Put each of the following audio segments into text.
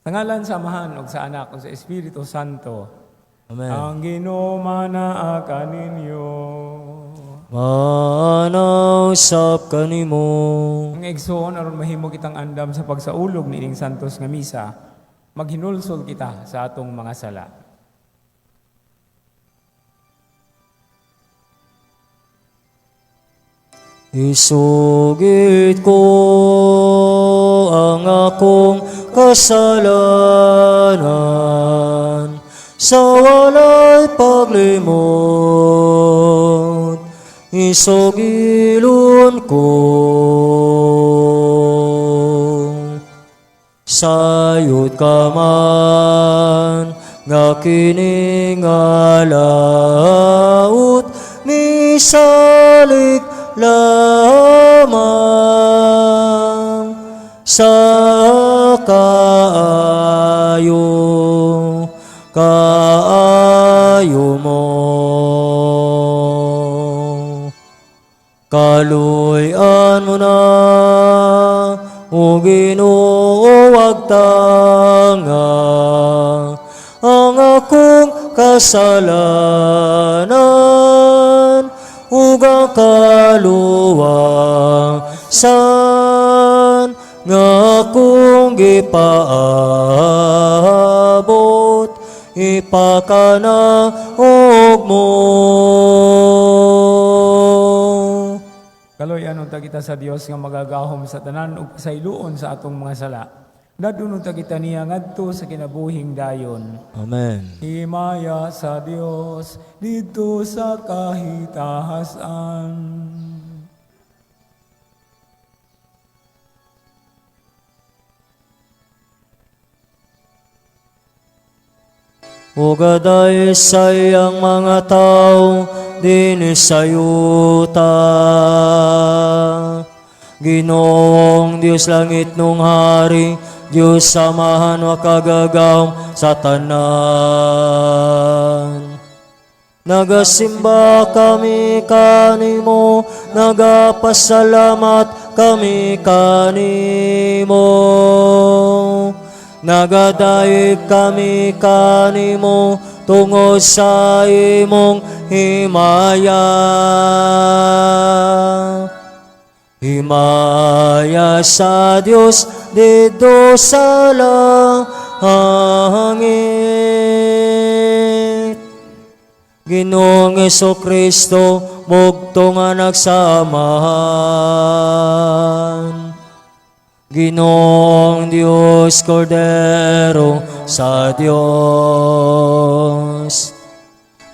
Sa ngalan sa Amahan ug sa Anak ug sa Espiritu Santo. Amen. Ang Ginoo manaa kaninyo. Maana usab kanimo. Mga igsoon, aron mahimo kitang andam sa pagsaulog niining santos nga misa, maghinulsol kita sa atong mga sala. Isugid ko ang akong kasalanan sa walay paglimot. Isugilon ko. Sayod ka man nga kini nga laot misalig lamang sa kaayo kaayo mo. Kaluy-an mo na, O Ginoo, wag tanga ang akong kasalanan ug ang kaluwasan nga akong gipaabot ipakanaog mo. Kaluy-an unta kita sa Dios nga magagahom sa tanan ug pasayloon sa atong mga sala. Dadon unta kita niya ngadto sa kinabuhing dayon. Amen. Himaya sa Dios didto sa kahitahasan. Ug aday sa iyang mga tao dinhi sa yuta. Ginoong Dios langit nung hari, Dios Amahan makagagahom sa tanan. Nagasimba kami kanimo, nagapasalamat kami kanimo. Nagadayeg kami kanimo tungod sa imong himaya. Himaya sa Dios didto sa langit. Ginoong Kristo, bugto nga nagsamahan. Ginoong Dios, Kordero sa Dios.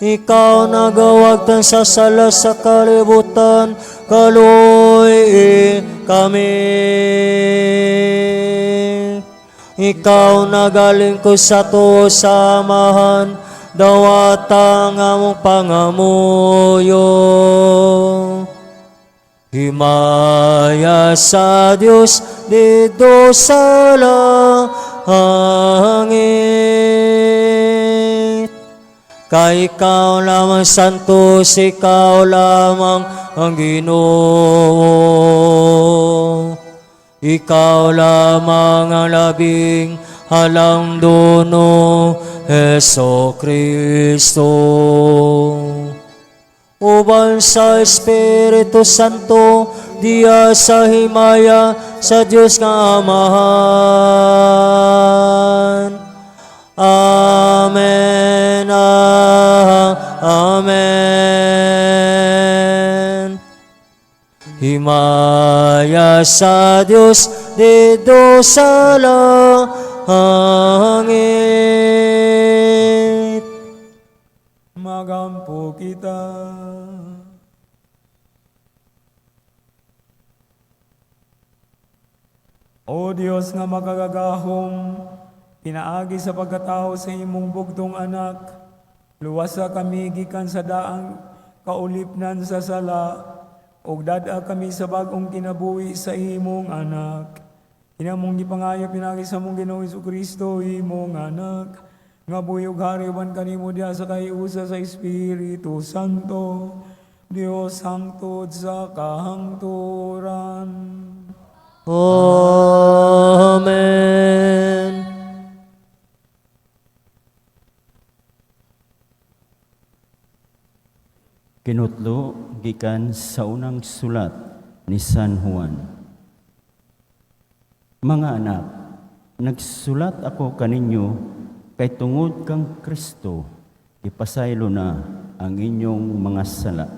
Ikaw nagawagtan sa sala sa kalibutan, kaluy kami. Ikaw nagalingkod sa tuo sa Amahan, dawata ang among pangamuyo. Himaya sa Dios didto sa langit. Kay ikaw lamang santos, ikaw lamang ang Ginoo. Ikaw lamang ang labing halang duno, Heso Kristo. Uban sa Espiritu Santo, diya sa himaya sa Dios nga Amahan. Amen. Amen. Himaya sa Dios didto sa langit. Magampo kita. O Dios nga makagagahom, pinaagi sa pagkatao sa imong bugtong anak, luwasa kami gikan sa daang kaulipnan sa sala, ug dad-a kami sa bag-ong kinabuhi sa imong anak. Kinamong gipangayo pinaagi sa among Ginoong Kristo, imong anak, nga buhi ug hari uban kanimo diha sa kahiusa sa Espiritu Santo, Dios hangtod sa kahangturan. Amen. Kinutlo gikan sa unang sulat ni San Juan. Mga anak, nagsulat ako kaninyo kay tungod kang Kristo ipasaylo na ang inyong mga sala.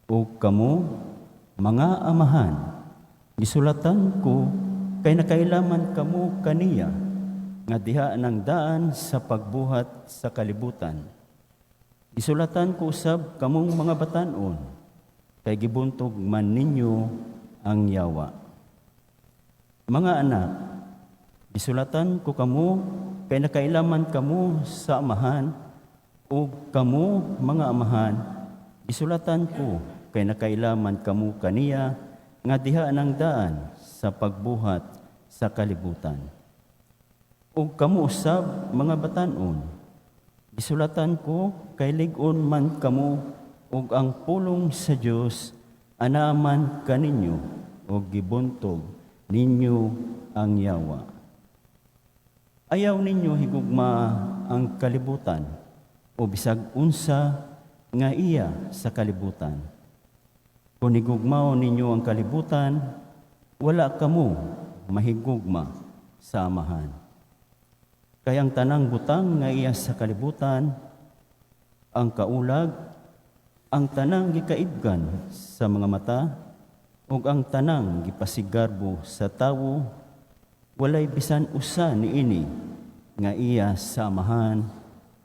O kamo, mga amahan, gisulatan ko kay nakailaman kamo kaniya nga diha ng daan sa pagbuhat sa kalibutan. Gisulatan ko usab kamong mga batan-on, kay gibuntog man ninyo ang yawa. Mga anak, gisulatan ko kamo kay nakailaman kamo sa Amahan, ug kamo mga amahan, gisulatan ko kay nakailaman kamo kaniya nga diha ng daan sa pagbuhat sa kalibutan. Ug kamo usab mga batan-on, gisulatan ko kay lig-on man kamo ug ang pulong sa Dios anaa man kaninyo ug gibuntog ninyo ang yawa. Ayaw ninyo higugma ang kalibutan o bisag unsa nga iya sa kalibutan. Kung higugmaon ninyo ang kalibutan, wala kamo mahigugma sa Amahan. Kay ang tanang butang nga iya sa kalibutan, ang kaulag, ang tanang gikaibgan sa mga mata, ug ang tanang gipasigarbo sa tawo, walay bisan usa niini nga iya sa Amahan,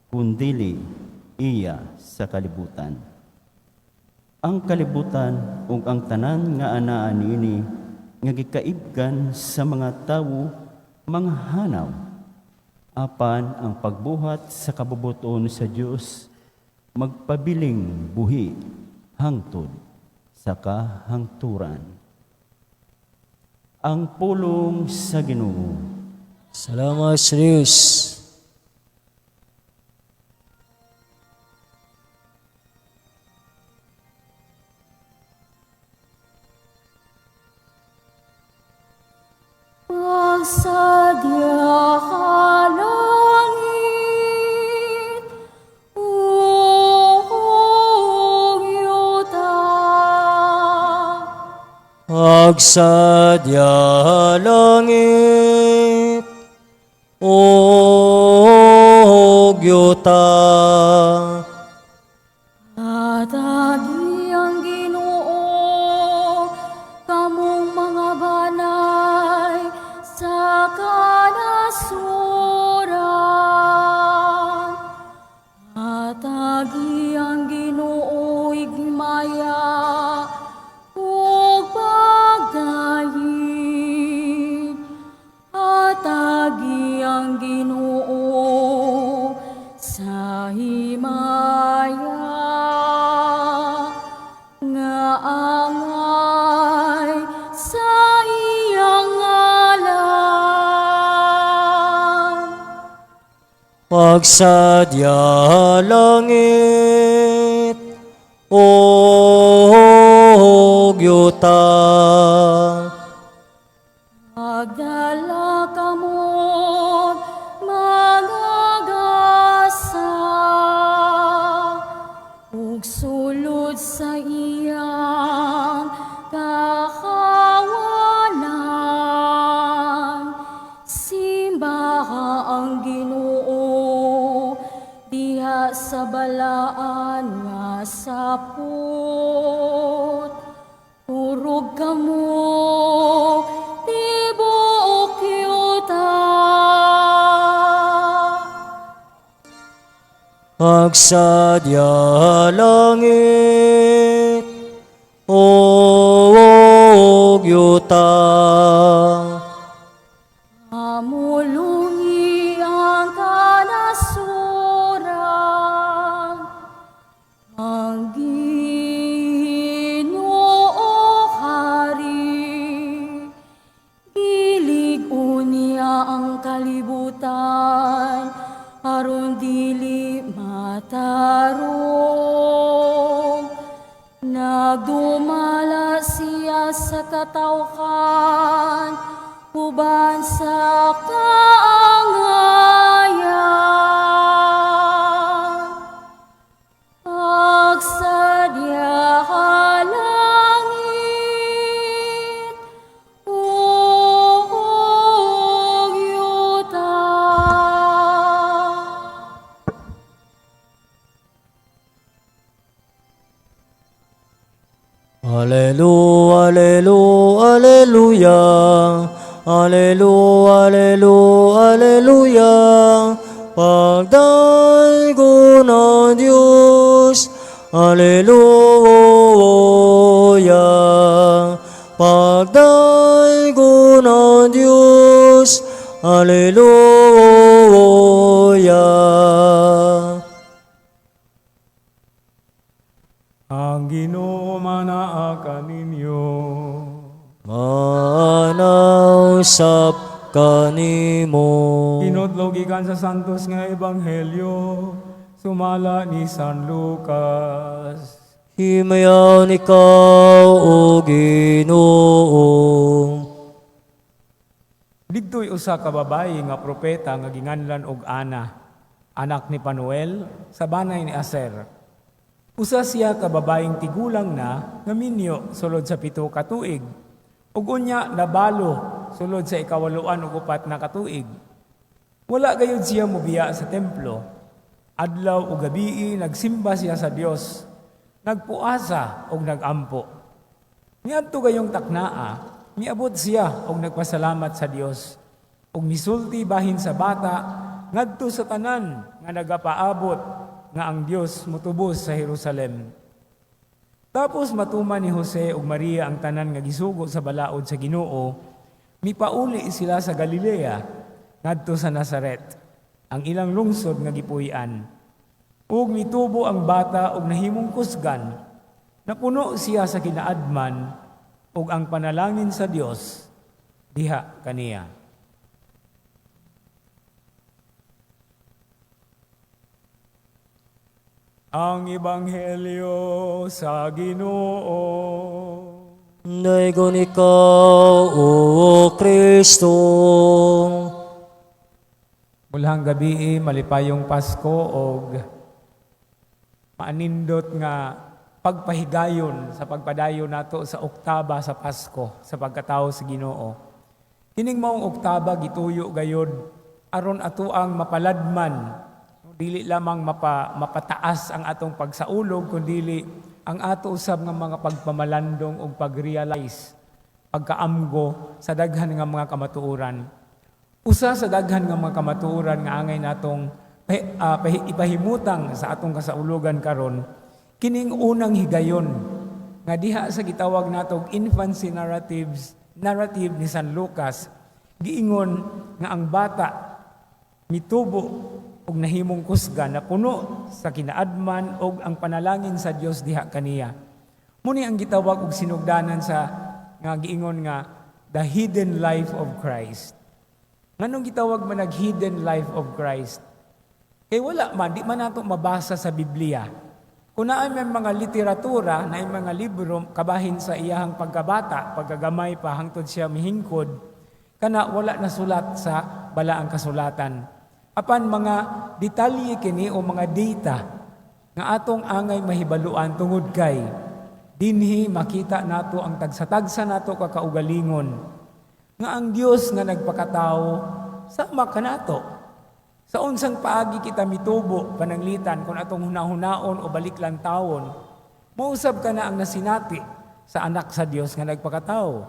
kundili iya sa kalibutan. Ang kalibutan ug ang tanan nga anaa niini nga gikaibgan sa mga tawo manghanaw, apan ang pagbuhat sa kabubut-on sa Dios magpabiling buhi hangtod sa kahangturan. Ang pulong sa Ginoo. Salamat sa Diyos. Pagsadya ka langit, ug yuta. Pagsadya langit ug yuta. Hatagi ang Ginoo, kamong mga banay sa kanasuran. Hatagi ang Ginoo higmaya ug pagdayeg. Hatagi ang Ginoo sa himaya nga angay sa iyang ngalan. Pagsadya langit ug yuta. Magdala kamo mga gasa ug sulod sa iyang kakawalan. Simbaha ang Ginoo diha sa balaan nga sapot. Kurog kamo tibuok yuta. Pagsadya langit ug yuta. Amulungi ang kanasuran, ang Ginoo hari. Gilig-on niya ang kalibutan, aron dili matarong. Nagdumala siya sa katawhan, uban sa kaangayan. Pagsadya Alelu, alelu, aleluya. Alelu, alelu, aleluya. Pagdaygon ang Diyos. Aleluya. Pagdaygon ang Diyos. Aleluya. Ang Ginoo manaa kaninyo. Maanaa usab kanimo. Kinutlo gikan sa Santos nga Ebanghelyo sumala ni San Lucas. Himayaon ikaw, O Ginoo. Didto'y usa ka babayi nga propeta nga ginganlan og Ana, anak ni Panuel sa banay ni Aser. Usa siya ka babayeng tigulang na nga minyo sulod sa 7 ka tuig. Ug unya nabalo sulod sa 84 na katuig. Wala gayud siya mobiya sa templo. Adlaw ug gabii nagsimba siya sa Dios. Nagpuasa ug nagampo. Niadto gayong taknaa, miabot siya og nagpasalamat sa Dios. Ug misulti bahin sa bata ngadto sa tanan nga nagapaabot nga ang Dios mutubos sa Jerusalem. Tapos matuman ni Jose ug Maria ang tanan nga gisugo sa balaod sa Ginoo, mipauli sila sa Galilea ngadto sa Nazaret, ang ilang lungsod nga gipuy-an. Ug mitubo ang bata ug nahimong kusgan, napuno siya sa kinaadman ug ang panalangin sa Dios diha kaniya. Ang Ebanghelyo sa Ginoo. Daygon ikaw, O Kristo. Mulhang gabi, malipayong Pasko og maanindot nga pagpahigayon sa pagpadayon nato sa oktaba sa Pasko sa pagkatao sa Ginoo. Kining maong oktaba gituyo gayod aron atoang mapaladman, dili lamang mapataas ang atong pagsaulog, kundili ang ato usab nga mga pagpamalandong ug pag-realize, pagkaamgo sa daghan nga mga kamatuoran. Usa sa daghan nga mga kamatuoran nga angay natong ipahimutang sa atong kasaulugan karon, kining unang higayon nga diha sa gitawag natong infancy narrative ni San Lucas, giingon nga ang bata mitubo og nahimong kusga, na puno sa kinaadman og ang panalangin sa Dios diha kaniya. Muni ang gitawag og sinugdanan sa nga giingon nga the hidden life of Christ. Nganong gitawag man nag hidden life of Christ? Kay wala man, di man nato mabasa sa Biblia. Kung naay may mga literatura, naay mga libro kabahin sa iyahang pagkabata, pagkagamay pa hangtod siya mihingkod, kana wala nasulat sa balaang kasulatan. Apan mga detalye kini o mga data nga atong angay mahibaluan tungod kay dinhi makita nato ang tagsa-tagsa nato kakaugalingon nga ang Dios nga nagpakatao sama kanato. Sa unsang paagi kita mitubo pananglitan kung atong hunahunaon o balik lang tawon, mausab ka na ang nasinati sa anak sa Dios nga nagpakatao.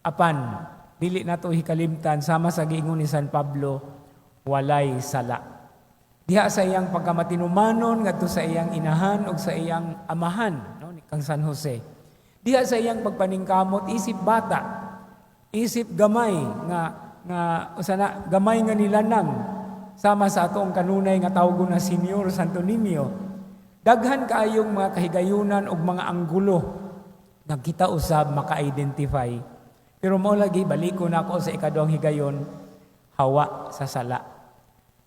Apan dili nato hikalimtan sama sa giingon ni San Pablo, walay sala. Diha sa iyang pagkamatinumanon ngadto sa iyang inahan ug sa iyang amahan, no, ni kang San Jose. Diha sa iyang pagpaningkamot isip bata, isip gamay nga nga usa na gamay nga nilanang sama sa atong kanunay nga tawgon na Senior Santo Niño. Daghan kaayong mga kahigayunan ug mga anggulo nga kita usab maka-identify. Pero mao lagi baliko nako sa ikaduhang higayon, hawa sa sala.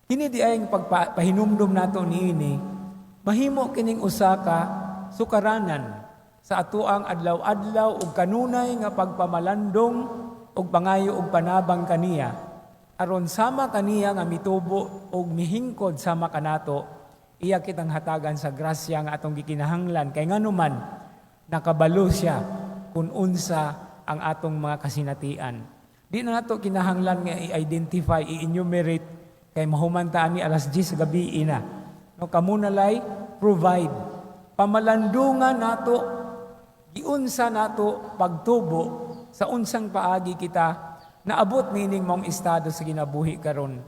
Kini di ay pagpahinumdum nato niini, mahimo kining usa ka sukaranan sa atoang adlaw-adlaw ug kanunay nga pagpamalandong ug pangayo og panabang kaniya, aron sama kaniya nga mitubo ug mihingkod sama kanato, iya kitang hatagan sa grasya nga atong gikinahanglan, kay nganuman nakabalo siya kun unsa ang atong mga kasinatian. Di na nato kinahanglan nga i-identify, i-enumerate, kay mahuman ta ani alas 10 sa gabi na. No, kamo na lay provide. Pamalandungan nato Giunsa nato pagtubo, sa unsang paagi kita naabot nining maong estado sa kinabuhi karon.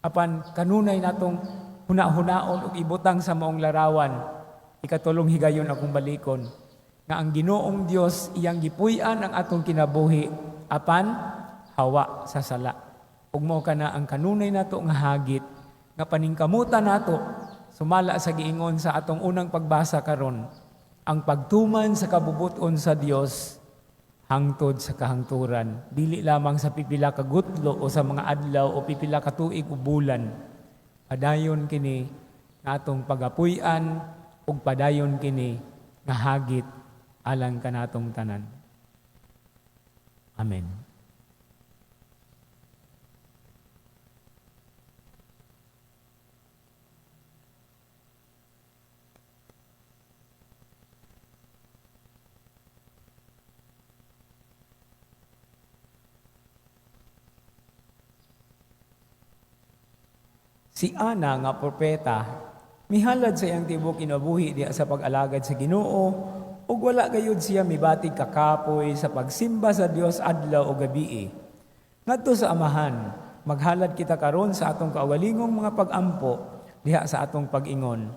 Apan kanunay natong huna-hunaon ug ibutang sa maong larawan. Ikatulong higayon akong balikon nga ang Ginoong Dios iyang gipuy-an ang atong kinabuhi apan hawa sa sala. Ug mao kana ang kanunay nato nga hagit nga paningkamutan nato sumala sa giingon sa atong unang pagbasa karon, ang pagtuman sa kabubut-on sa Dios hangtod sa kahangturan, dili lamang sa pipila ka gutlo o sa mga adlaw o pipila ka tuig o bulan. Padayon kini nga atong pagapuy-an ug padayon kini nga hagit alang kanatong tanan. Amen. Si Ana nga propeta mihalad sa iyang tibuok kinabuhi diha sa pag-alagad sa Ginoo ug wala gayud siya mibatig kakapoy sa pagsimba sa Dios adlaw o gabii. Ngadto sa Amahan, maghalad kita karon sa atong kaugalingong mga pag-ampo diha sa atong pag-ingon.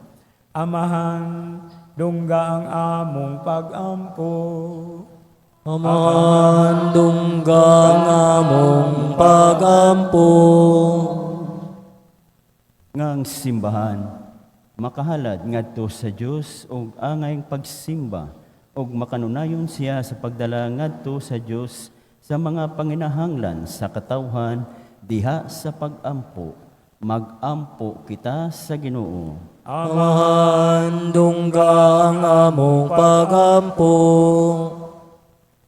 Amahan, dungga ang among pag-ampo. Amahan, dungga ang among pag-ampo. Nga ang simbahan makahalad ngadto sa Dios og angayng pagsimba ug makanunayon siya sa pagdala ngadto sa Dios sa mga panginahanglan sa katawhan diha sa pag-ampo. Mag-ampo kita sa Ginoo. Amahan, dungga ang among pag-ampo.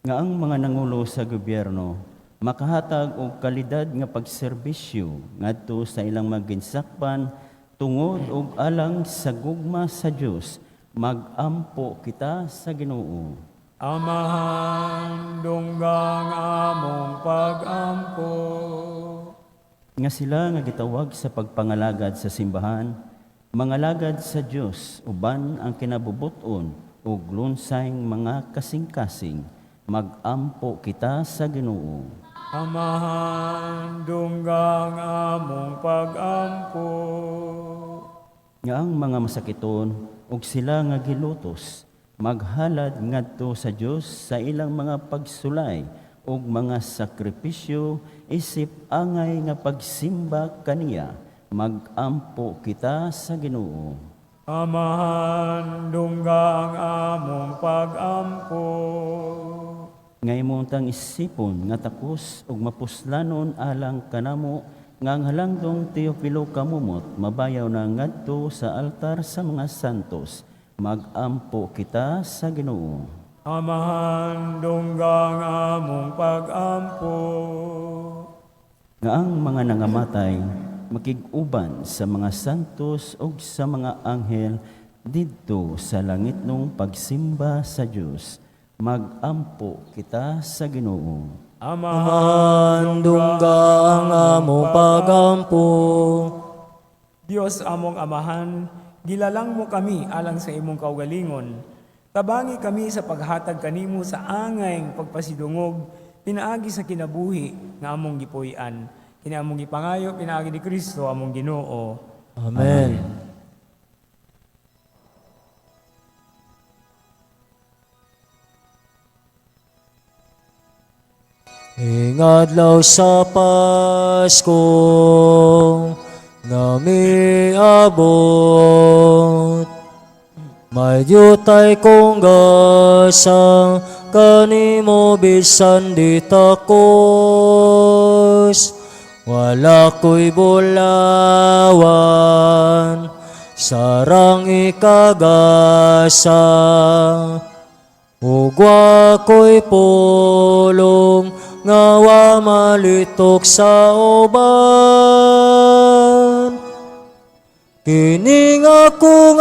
Nga ang mga nangulo sa gobyerno makahatag og kalidad nga pagserbisyo ngadto sa ilang maginsakpan tungod og alang sa gugma sa Dios. Mag-ampo kita sa Ginoo. Amahan, dungga ang among pag-ampo. Nga sila nga gitawag sa pagpangalagad sa simbahan, mangalagad sa Dios uban ang kinabubut-on ug lunsayng mga kasing-kasing. Mag-ampo kita sa Ginoo. Amahan, dungga ang among pag-ampo. Nga ang mga masakiton ug sila nga gilutos maghalad ngadto sa Dios sa ilang mga pagsulay ug mga sakripisyo isip angay nga pagsimba kaniya. Mag-ampo kita sa Ginoo. Amahan, dungga ang among pag-ampo. Nga imong tang isipon nga takos ug mapuslanon alang kanamo nga ang halangdong Teofilo Camomot mabayaw na ngadto sa altar sa mga santos. Mag-ampo kita sa Ginoo. Amahan, dungga ang among pag-ampo. Nga ang mga nangamatay makig-uban sa mga santos ug sa mga anghel didto sa langitnong pagsimba sa Dios. Mag-ampo kita sa Ginoo. Amahan, Amahan, dungga ang among pag-ampo. Dios among Amahan, gilalang mo kami alang sa imong kaugalingon. Tabangi kami sa paghatag kanimo sa angayng pagpasidungog, pinaagi sa kinabuhi nga among gipuy-an. Kini among gipangayo pinaagi ni Kristo among Ginoo. Amen. Ingadlaw sa Pasko nga miabot, may dyutay kong gasa kanimo bisan di takos. Wala ko'y bulawan, sarang ikagasa. Ug wa ko'y pulong nga wa malitok sa uban. Kini nga akong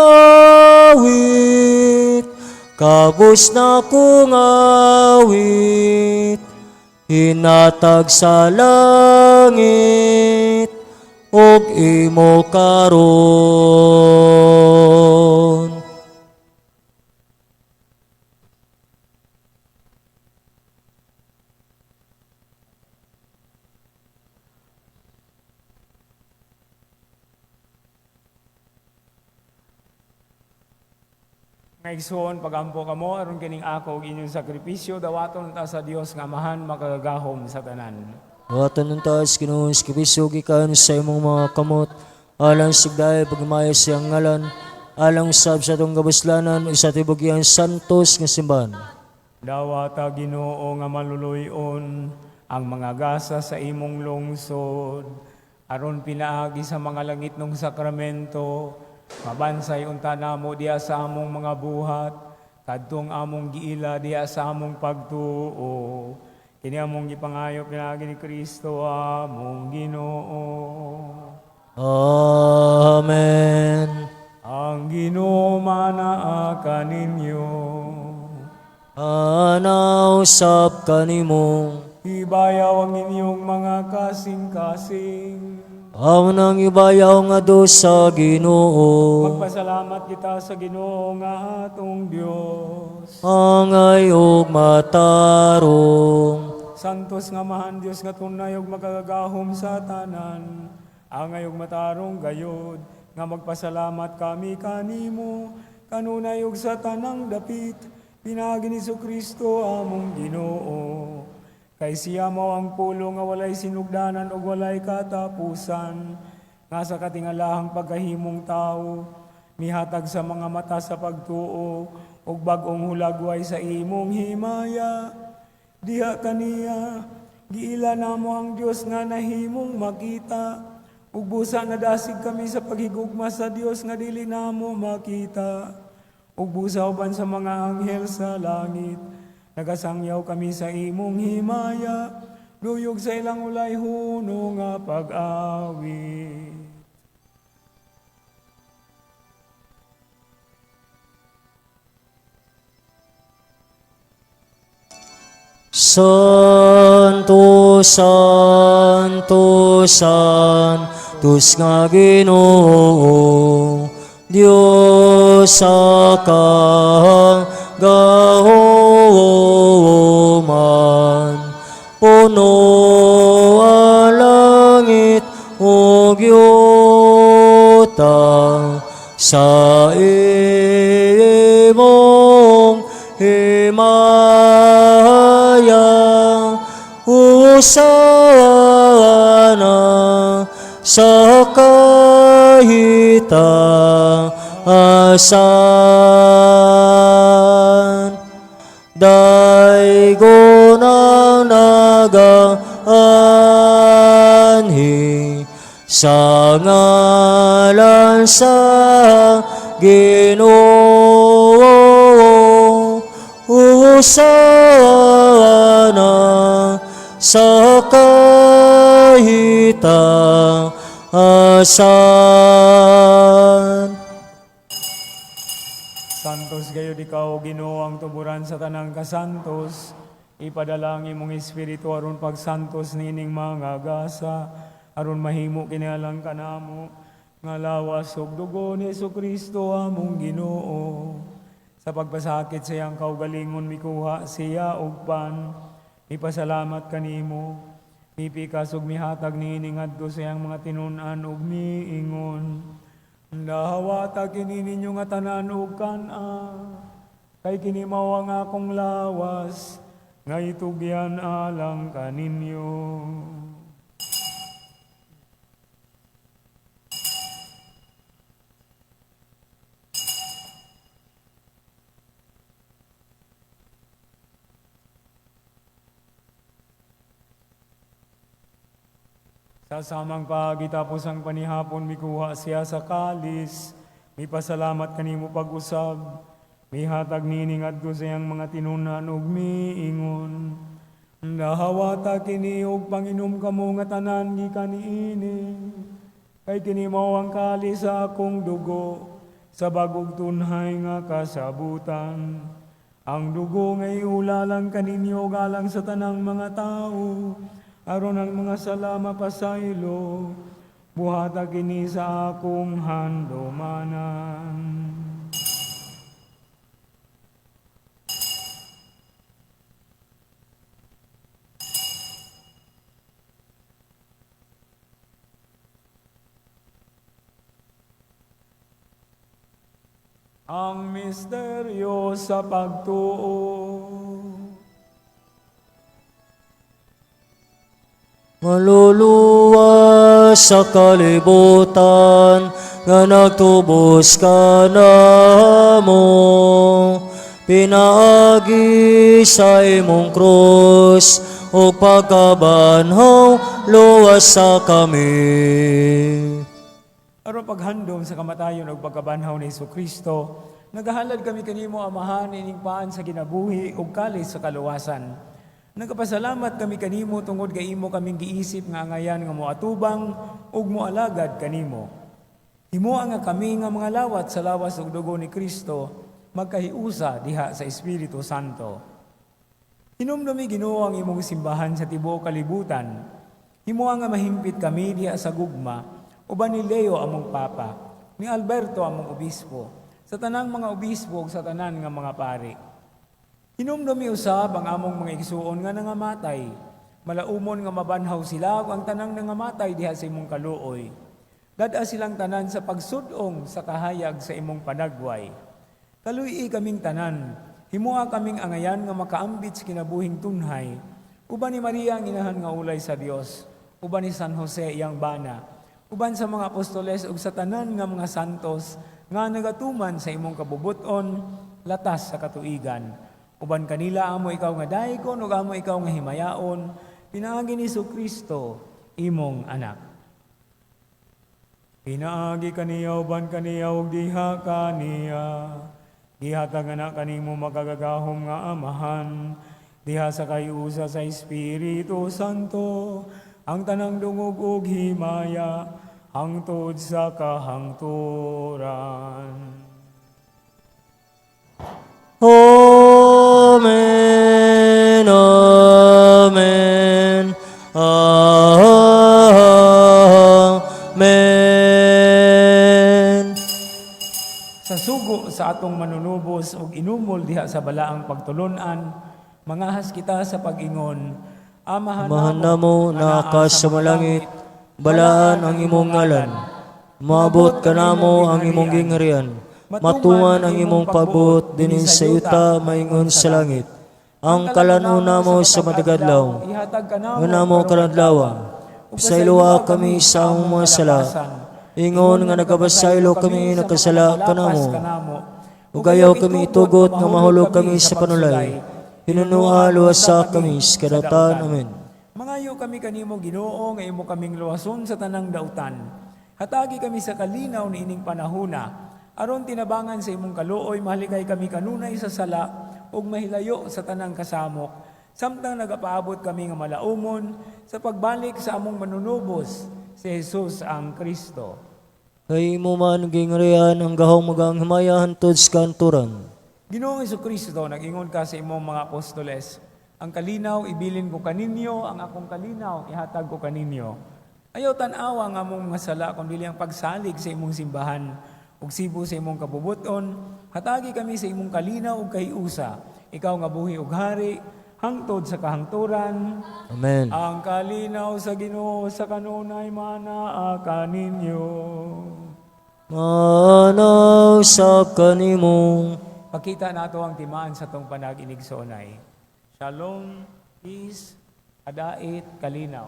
awit, kabus na akong awit, hinatag sa langit ug imo karon. Mga igsoon, pagampo kamo aron kining ako ug inyong sakripisyo dawaton ta sa Dios nga Amahan makagagahom sa tanan. Dawaton unta sa Ginoo ang sakripisyo gikan sa imong mga kamot, alang sa pagdayaw paghimayo sa iyang ngalan, alang usab sa atong kabuslanan ug sa tibuok iyang santos nga simbahan. Dawata, Ginoo, nga maluluy-on ang mga gasa sa imong lungsod aron pinaagi sa mga langitnong sakramento mabansay unta namo diha sa among mga buhat kadtong among giila diha sa among pagtuo. Kini among gipangayo pinaagi ni Kristo among Ginoo. Amen. Ang Ginoo manaa kaninyo. Ana usab kanimo. Ibayaw ang inyong mga kasing-kasing. Amo nang ibayaw ngadto sa Ginoo. Magpasalamat kita sa Ginoo nga atong Dios. Angay ug matarong. Santos nga Amahan, Dios nga tunay ug makagagahom sa tanan, angay ug matarong gayod nga magpasalamat kami kanimo kanunay ug sa tanang dapit pinaagi ni Kristo among Ginoo. Kay siya mao ang pulong nga walay sinugdanan ug walay katapusan, nga sa katingalahang pagkahimong tawo mihatag sa mga mata sa pagtuo ug bag-ong hulagway sa imong himaya. Diha kaniya giila namo ang Dios nga nahimong makita, ug busa nadasig kami sa paghigugma sa Dios nga dili namo makita. Ug busa uban sa mga anghel sa langit nagasangyaw kami sa imong himaya, duyog sa ilang ulay huno nga pag-awit. Santo, Santo, Santos nga Ginoo, Dios sa kagahoman, puno ang langit ug yuta sa imong himaya. Hosana sa kahitaasan. Daygon ang nagaanhi sa ngalan sa Ginoo. Hosana sa kahitaasan. Santos gayud ikaw, Ginoo, ang tuburan sa tanang kasantos. Ipadala ang imong Espiritu aron pagsantos niining mga gasa, aron mahimo kini alang kanamo nga lawas ug dugo ni Kristo among Ginoo. Sa pagpasakit sa iyang kaugalingon mikuha siya og pan, mipasalamat kanimo, mipikas ug mihatag niini ngadto sa iyang mga tinun-an ug miingon: "Dawata kini ninyo nga tanan ug kan-a, kay kini mao ang akong lawas nga itugyan alang kaninyo." Sa samang paagi tapos ang panihapon, mikuha siya sa kalis, mipasalamat kanimo pag-usab, mihatag niini ngadto sa iyang mga tinun-an ug miingon: "Dawata kini ug panginom kamo nga tanan gikan niini, kay kini mao ang kalis sa akong dugo sa bag-ong tunhay nga kasabutan. Ang dugo nga iula alang kaninyo ug alang sa tanang mga tawo, aron ang mga sala mapasaylo. Buhata kini sa akong handumanan." Ang misteryo sa pagtuo. Maluluwas sa kalibutan nga nagtubos ka namo, pinaagi sa imong krus ug pagkabanhaw, luwasa kami. Aron paghandom sa kamatayon ug pagkabanhaw ni Kristo, nagahalad kami kanimo, Amahan, ining paan sa kinabuhi ug kalis sa kaluwasan. Nagapasalamat kami kanimo tungod kay imo kaming giisip nga angayan nga moatubang ug moalagad kanimo. Himoa nga kami nga mga lawat sa lawas ug dugo ni Kristo magkahiusa diha sa Espiritu Santo. Hinumdumi, Ginoo, ang imong simbahan sa tibuok kalibutan. Himoa nga mahimpit kami diha sa gugma uban ni Leo among Papa, ni Alberto among obispo, sa tanang mga obispo ug sa tanan nga mga pari. Hinumdumi usab ang among mga igsuon nga nangamatay. Malaumon nga mabanhaw sila ug ang tanang nangamatay diha sa imong kaluoy. Dad-a silang tanan sa pagsud-ong sa kahayag sa imong panagway. Kaluy-i kaming tanan, himoa kaming angayan nga makaambit sa kinabuhing tunhay, uban ni Maria ang inahan nga ulay sa Dios, uban ni San Jose iyang bana, uban sa mga apostoles ug sa tanan nga mga santos nga nagatuman sa imong kabubuton latas sa katuigan. Uban kanila amo ikaw nga daygon ug amo ikaw nga himayaon, pinaagi ni Kristo imong anak. Pinaagi kaniya, uban kaniya ug diha kaniya, gihatag ana kanimo makagagahom nga Amahan, diha sa kahiusa sa Espiritu Santo, ang tanang dungog ug himaya hangtod sa kahangturan. Amen. Amen. Amen. Sa sugo sa atong manunubos ug inumol diha sa balaang pagtulunan, mangahas kita sa pag-ingon: Amahan Amahan namo naa ka sa mga langit, balaan ang imong ngalan. Moabot kanamo ang imong gingharian. Matuman ang imong pagbuot dinhi sa yuta maingon sa langit. Ang kalan-on namo sa matag adlaw, ihatag kanamo nga namo karong adlawa. Pasayloa kami sa among mga sala. Ingon nga nagapasaylo kami nakasala kanamo. Ug ayaw kami itugot nga mahulog kami sa panulay. Hinunua luwasa kami sa kadautan. Amen. Mangayo kami kanimo, Ginoo, nga imo kaming luwason sa tanang dautan. Hatagi kami sa kalinaw niining panahuna, aron tinabangan sa imong kaluoy mahalikay kami kanunay sa sala ug mahilayo sa tanang kasamok, samtang nagapaabot kami nga malaumon sa pagbalik sa among manunubos, si Jesus ang Kristo. Kay imo man ang gingharian, ang gahom ug ang himaya hantod sa kahangturan. Ginoong Kristo, nag-ingon ka sa imong mga apostoles, "Ang kalinaw ibilin ko kaninyo, ang akong kalinaw ihatag ko kaninyo. Ayaw tan-awa ang among mga sala, kundi ang pagsalig sa imong simbahan ug sibo sa imong kabubuton, hatagi kami sa imong kalinaw ug kahiusa. Ikaw nga buhi ug hari hangtod sa kahangturan." Amen. Ang kalinaw sa Ginoo sa kanunay manaa kaninyo. Maana usab kanimo. Pakita nato ang timaan sa atong panag-inigsoonay. Shalom, peace, adait, kalinaw.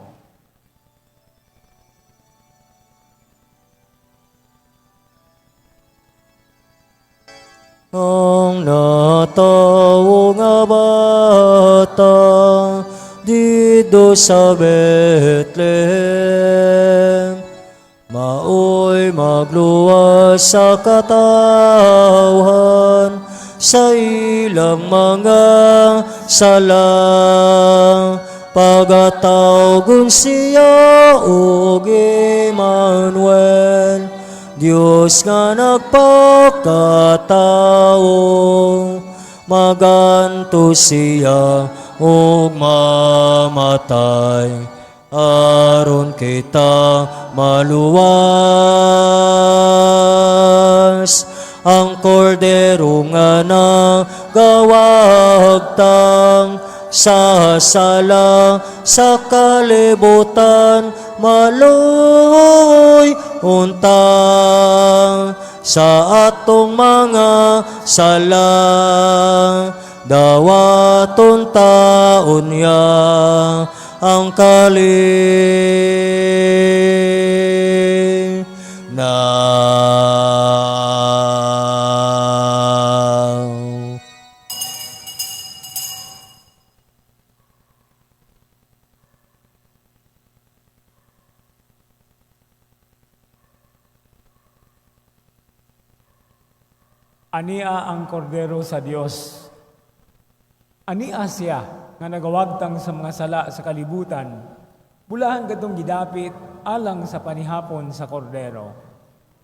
Ang natawo nga bata didto sa Bethlehem, maoy magluwas sa katawhan sa ilang mga sala. Pagatawgon siya og Emmanuel, Dios nga nagpakatao. Maganto siya ug mamatay aron kita maluwas. Ang kordero nga nagawagtang sa sala sa kalibutan, maluoy untang. Sa atong mga sala, dawaton taon niya ang kalinaw. Ania ang kordero sa Dios. Ania siya nga nagawagtang sa mga sala sa kalibutan. Bulahan kadtong gidapit alang sa panihapon sa kordero.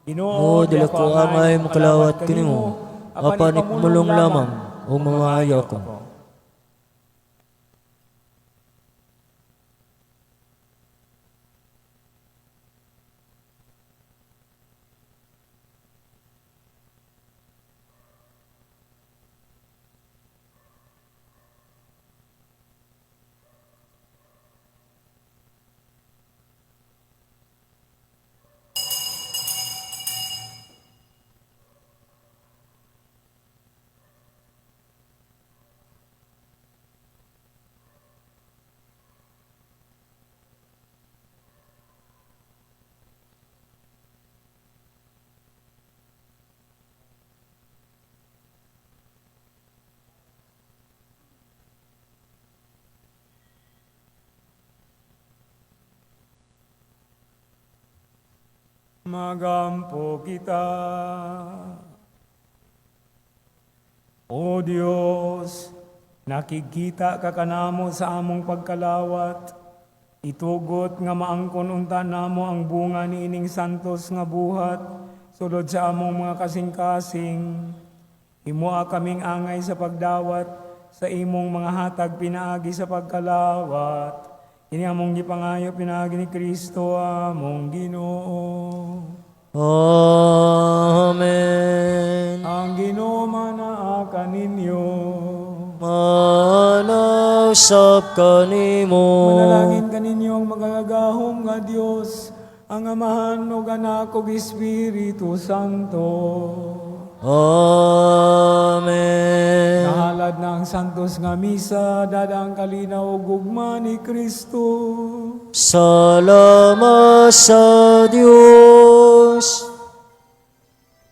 Ginoo, O, dili ko angay makalawat kanimo, apan ipamulong lamang ug mamaayo ako. Magampo kita. O Dios, nakikita ka kanamo sa among pagkalawat. Itugot nga maangkon unta namo ang bunga niining santos nga buhat sulod sa among mga kasing-kasing. Himoa kaming angay sa pagdawat sa imong mga hatag pinaagi sa pagkalawat. Kini among gipangayo pinaagi ni Kristo among Ginoo. Amen. Ang Ginoo manaa kaninyo. Manasap kanimo. Manalangin kaninyo ang magagahom nga Dios, ang Amahan ug Anak ug Espiritu Santo. Amen. Nahalad na ang santos nga misa, dada ang kalinaw ug gugma ni Kristo. Salamat sa Dios.